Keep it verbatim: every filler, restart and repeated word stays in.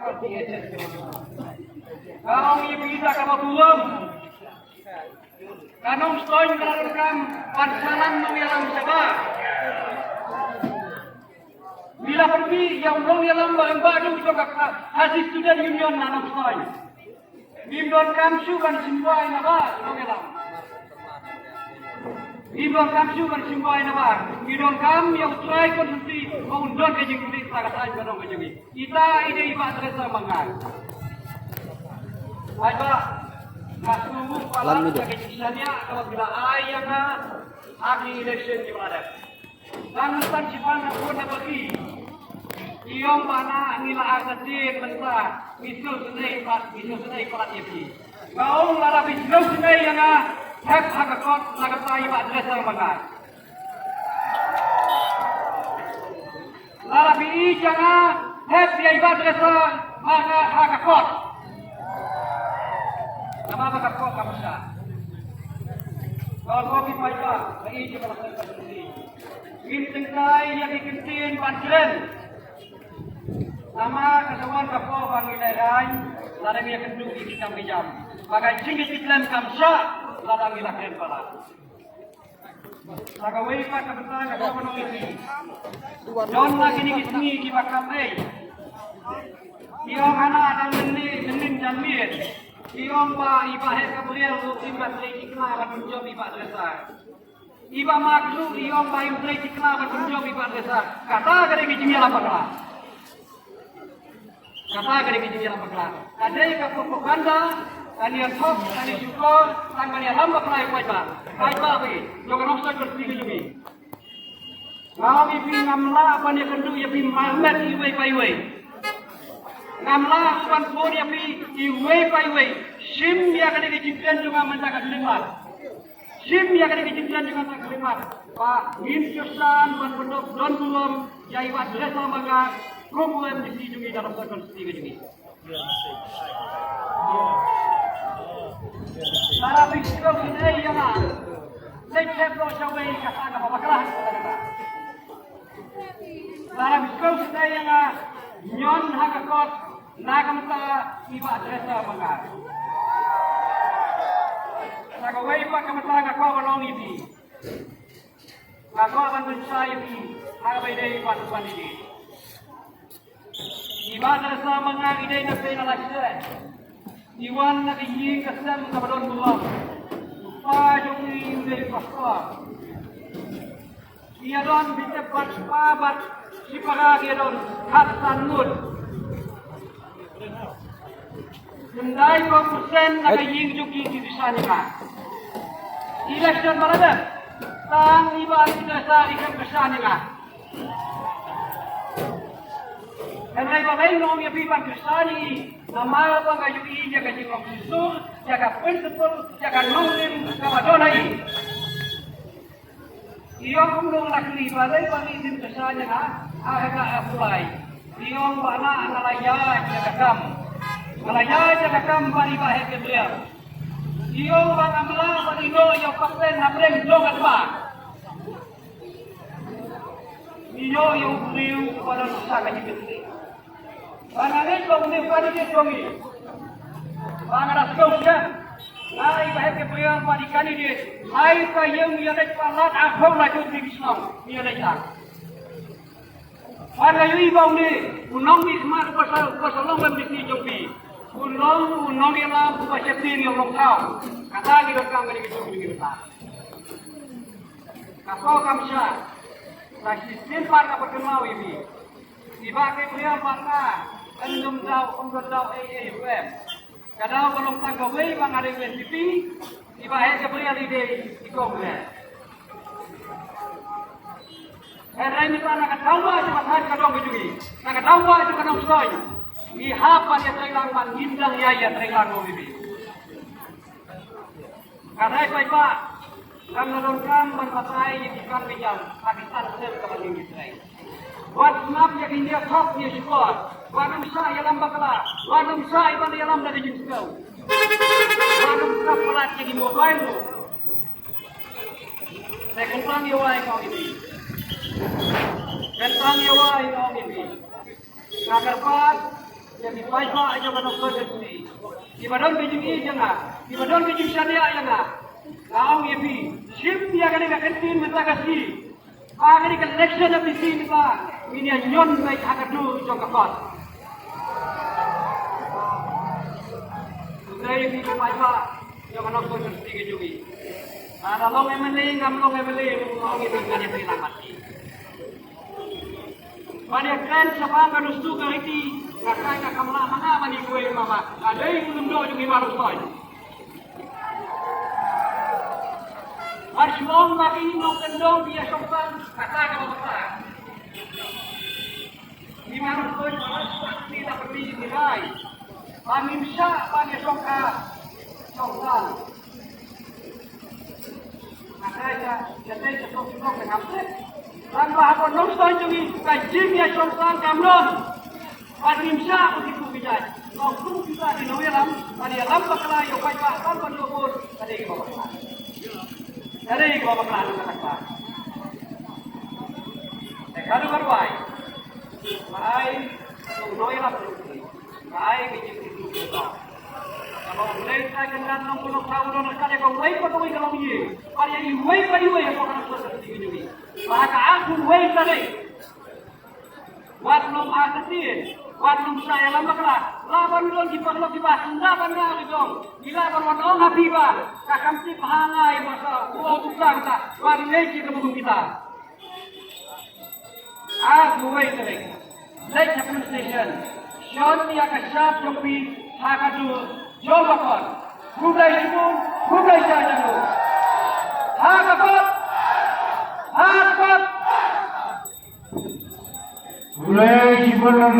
Ka ong ïa phi da kaba burom. Ka Nongstoiñ ka la donkam ban sa lam nongïalam shabar. Ngi la pynmih ïa u nongïalam ba rangbah duh jong ka Khasi Student Union na Nongstoiñ. Ngim donkam shuh ban sumar ïa naba nongïalam. Ngim donkam shuh ban sumar ïa naba. Ngi donkam ïa u trai constituency ba un don ka jingkyrpad ka saiñ ka dong ka jong ngi. Ita i dei i Bah Dresser Mangar. Ai ba nga sngewbha palat ka jingshaniah kaba phi la ai ïa nga ha ki election kiba la dep. Ngan mynta shiphang na phone na ba ki. Ki ong ba na ngi la artatien mynta ngi sngewsynei pat ngi sngewsynei palat ïa phi. Nga ong lada phi sngewsynei ïa nga hep ha ka kot na kata i Bah Dresser Mangar. Lada phi ïeit ïa nga hep ïa i Bah Dresser Mangar ha ka kot. Namar ba ka kot kam shah. Ka ong ko phi paidbah ba ïeit ïa ka kot. Ngin tyngkai ïa ki kyntien ban kren. Namar ka sa wan ka por ba ngi lehrain lada ngi ïakynduh ïa ki kam ki jam. Ba ka jingïakhun kam shah lada ngi la kren palat. Sa kawei pat ka bynta nga kwah ban ong ïa phi. Don na kine ki sngi kiba kap ei. Ki ong hana dang mynnin mynnin janmiet. Ki ong ba i Bah Heh Gabriel ruh im trei tikna ban pynjop i Bah Dresser. I Bah Mark ruh i ong ba im trei tikna ban pynjop i Bah Dresser. Kata ka dei ka jingïalam bakla. Kata ka dei ka jingïalam bakla. Ka dei ka propaganda, ka ïathok, ka ïashukor tang ban ïalam bakla ïa u paidbah. Paidbah phi, jong ka Nongstoiñ Constituency ka jong ngi. Nga ong ïa phi ngam lah ban ïakynduh ïa phi marmet iwei pa iwei. Ngam lah ban bud ïa phi iwei pa iwei. Shim ïa kane ka jingkren jong nga mynta ka khyllipmat. Shim ïa kane ka jingkren jong nga mynta ka khyllipmat. Ba ngin kyrshan ban pynduh don burom ïa i Bah Dresser Mangar kum u MDC jong ngi na Nongstoiñ Constituency ka jong ngi. Lada phi sngewsynei ïa nga, leit thep noh shawei ka shnong kaba bakla. Lada phi sngewsynei ïa nga, ñion ha ka kot na ka bynta i Bah Dresser Mangar. Sa kawei pat ka bynta nga kwah ban ong ïa phi. Nga kwah ban pynshai ïa phi ha kaba ïadei bad u candidate. I Bah Dresser Mangar i dei na Seng Lashai. I wan na ka ïing ka sem kaba don burom. U kpa jong i u dei pastor. I ïadon bad kpa bad shipara i ïadon khatsan ngut. Khyndai phew percent na ka ïing jong ki ki kyrshan ïa nga. Election ba la dep tang i Bah Dresser i khlem kyrshan ïa nga. Hynrei balei nga ong ïa phi ban kyrshan ïa i? Namar ba nga ïohi ïa ka jinglong shisha, ïa ka principle, ïa ka nongrim kaba don ha i. I ong kumno nga la kylli balei ba ngi dim kyrshan ïa nga ha ka apply. I ong ba nga la ïaid ïa ka kam. Nga la ïaid ïa ka kam bad i Bah Heh Gabriel. I ong ba ngam lah ban ïehnoh ïa u Bah Heh na pdeng jong ka tba. Ngi ïoh ïa u briew uba don sa ka jingkyrkhu. Ba nga ngeit ba une u candidate jong ngi. Ba nga da sngewsih. Nga i Bah Heh Gabriel ba dei candidate. Ai ka ïing ïaleit palat arphew la jong ngi ki shnong ïaleit lang. Ba nga ïohi ba une u nongmihkhmat uba sa, uba sa long MDC jong phi. U long u nongïalam uba sheptieng ïa u nongthaw. Kata ngi donkam kane ka jong ngi kata. Ka por kam shah. Sa shisien pat nga pyrkhat ïa phi. I Bah Gabriel ba ka, ym don daw, ym don daw ei ei ruh em. Ka daw ka long tang kawei ba nga dei u NPP. I Bah Heh Gabriel i dei i Congress. Hynrei mynta na ka daw ba jong ka thaiñ ka dong ka jong ngi, na ka daw ba jong ka Nongstoiñ, ngi hap ban ïatreilang, ban ngin dang ïa ïatreilang mo ngi. Ka dei paidbah kam la donkam ban batai ïa ki kam ki jam ha ki san snem kaba ngin ïatrei. Wat sngap ïa ki ïathok ïashukor. Wat ym shah ïalam bakla. Wat ym shah ïa ban ïalam da ka jingsngew. Wat ym shah palat ïa ki mobile ruh. Te kyntang ïa wai nga ong ïa phi. Kyntang ïa wai nga ong ïa phi. Nga kyrpad Ïa ki paidbah jong ka Nongstoiñ Constituency, kiba don ka jingïeit ïa nga, kiba don ka jingshaniah ïa nga, nga ong ïa phi, shim ïa kane ka kyntien mynta ka sngi. Ba kane ka election MDC mynta ngin ïa ñion beit ha ka dur jong ka kot. Khublei ïa phi ki paidbah jong ka Nongstoiñ Constituency ka jong ngi. Lada long MLA ngam long MLA, nga ong ïa phi, ngan ïa pynlong mat. Ban ïa kren shaphang ka dustur ka riti, nga kren, nga kam lah ma nga ban ïa kren, ma nga dei u lyngdoh jong i Hima Nongstoiñ. Bad shu ong ba ki nongkyndong ki ïa shong sang, kata kaba bakla. I Hima Nongstoiñ ba la shu ong, ki la pynmih ki rai ba ngim shah ban ïa shong ka shong sang. Tang ba ha ka Nongstoiñ jong ngi ka jingïashong sang kam don. Bad ngim shah ban kiew kiew jait. Long kumta ki nongïalam, ban ïalam bakla ïa u paidbah, ban ban ïoh vote, ka dei kaba bakla. Ka dei kaba bakla na ka kaba. Te ka dei kaba bakla. Ai, u nongïalam. Ai, ka jingkiew kiew jait. Kaba U Blei Trai Kynrad Nongkyllok Kynrad u don ryngkat ïa kawei pa kawei ka longïing. Bad ïa iwei pa iwei hapoh ka Nongstoiñ Constituency ka jong ngi. Ba ha ka arphew wei tarik, wat nym artatien, wat nym shah ïalam bakla. Lah ban don ki paralok kiba sngewbha ban ïalam bakla, ki lah ban wan ong ha phi ba ka kam tip ha nga ïa ba ka u ong u klang ka, wat leit ïa ka bym kita. Arphew wei tarik, leit ha police station, shon ïa ka shap jong phi ha ka dur jong ka kot. Khublei shibun, khublei shibun. Ha ka kot, ha ka kot. Khublei shibun.